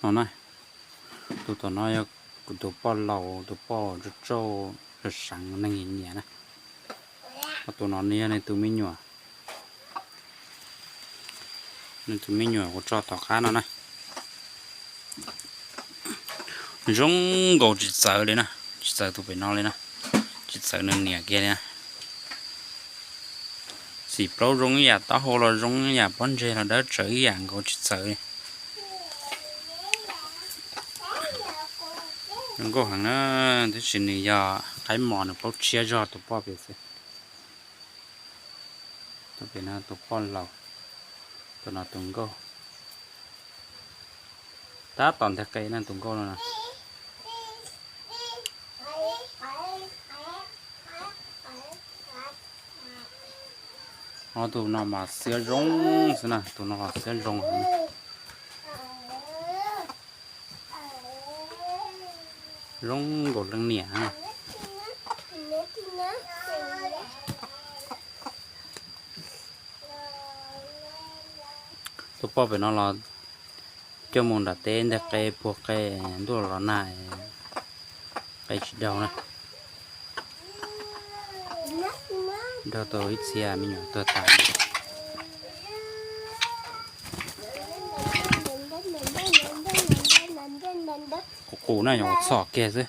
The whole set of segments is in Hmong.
No na, tus tom no yog kuv tus poj laus, tus poj tsauj tsauj, seev neeg nyiam nyiam na. Ho tus no nws yog nws tus me nyuam, nws tus me nyuam kuv tso tom qab no na. Zoo nkaus tsis txawv li na, tsis txawv tus pem no li na, tsis txawv nws niam kiag li na. Xim plaub zoo ib yam, taub hau los zoo ib yam, pob ntseg los dawb tsawv ib yam nkaus, tsis txawv li. Zoo nkauj heev na, tab sis nws yog qaib mos, nws paub tshiab zog tus poj pem xwb. Tus pem no tus poj laus, tus no tus nkauj. Tab tom nteg qe na tus nkauj no na. Ho tus no mas xiab zoo xwb na, tus no los xiab zoo heev. Zoo nkaus leej niam. Tus poj pem no los coj mus nram teb nteg qe puag qe, ntuj los nag, qe tsis daug na. Daug tau ib txhia me nyuam tuag tas. Qus qus na, yog ua txhom kiag xwb.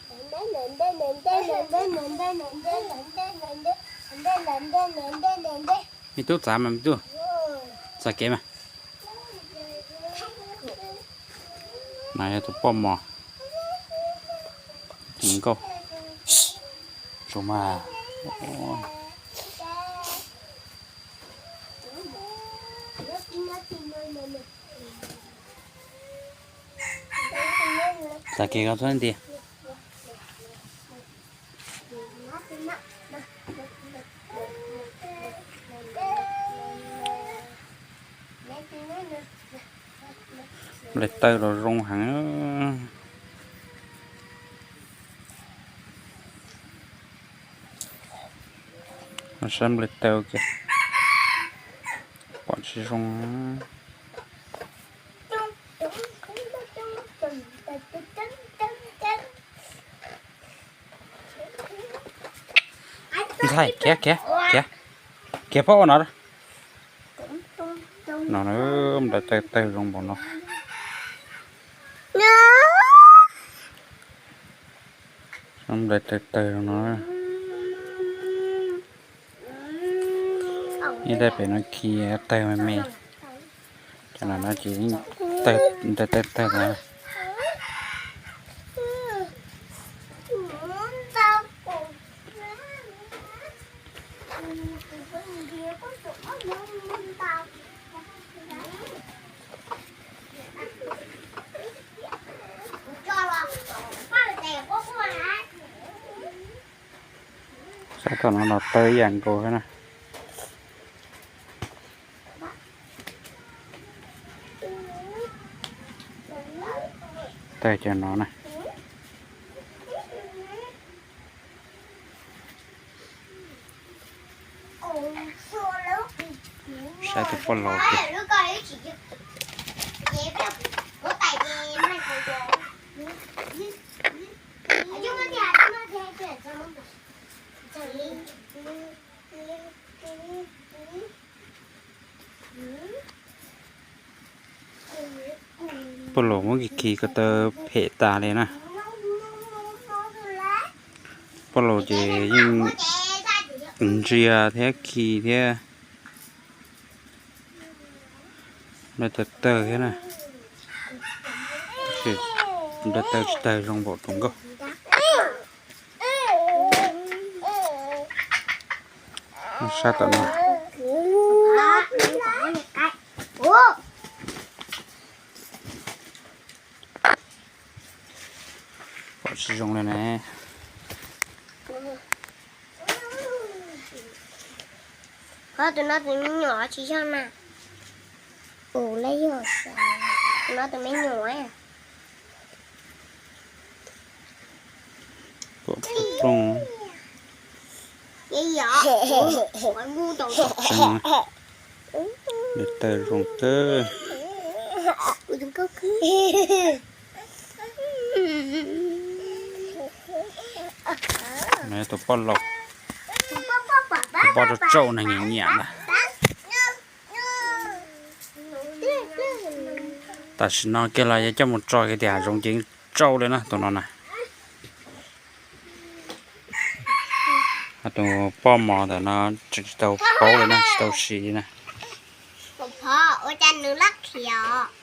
Me tub, txav mas me tub, txav kev mas. No yog tus poj mos, tus nkauj, tsuas mas. Txav kev koj txhob nti. Nplaig taw los zoo heev. Saib nplaig taw kiag, pom tsis zoo. Ntxhais, khiav khiav khiav, khiav phab ua no. No, nplaig taw tawg zoo npaum no. Nplaig taw tawg zoo no. Ib daim pem no khi tawg me me. Cov no ces nplaig taw tawg no. Sab tom no los tawg ib yam nkaus thiab na. Tawg cov no na. Saib tus poj laus tiag. Poj laus muab khi khi ko taw phem tas li na. Poj laus ces yeej ntsia thiab khi thiab. Nplaig tawg tawg thiab na. Nplaig tawg tsis tawg zoo npaum tus nkauj. Sab tom no. Pom tsis zoo li ne. Ho tus no tus me nyuam tsis yog na. Tus no tus me nyuam. Pom plooj. Nplaig taw zoo kawg. Tus poj laus, tus poj tsauj tsauj neeg nyiam nyiam ntag. Tam sim no kiag los yuav coj mus tso kiag tias zoov ceev tsauj li na tus no na. Tus poj mov ntawm no tseem tsis tau paub li na, tsis tau sim li na. Ua cas nws lab khiav os?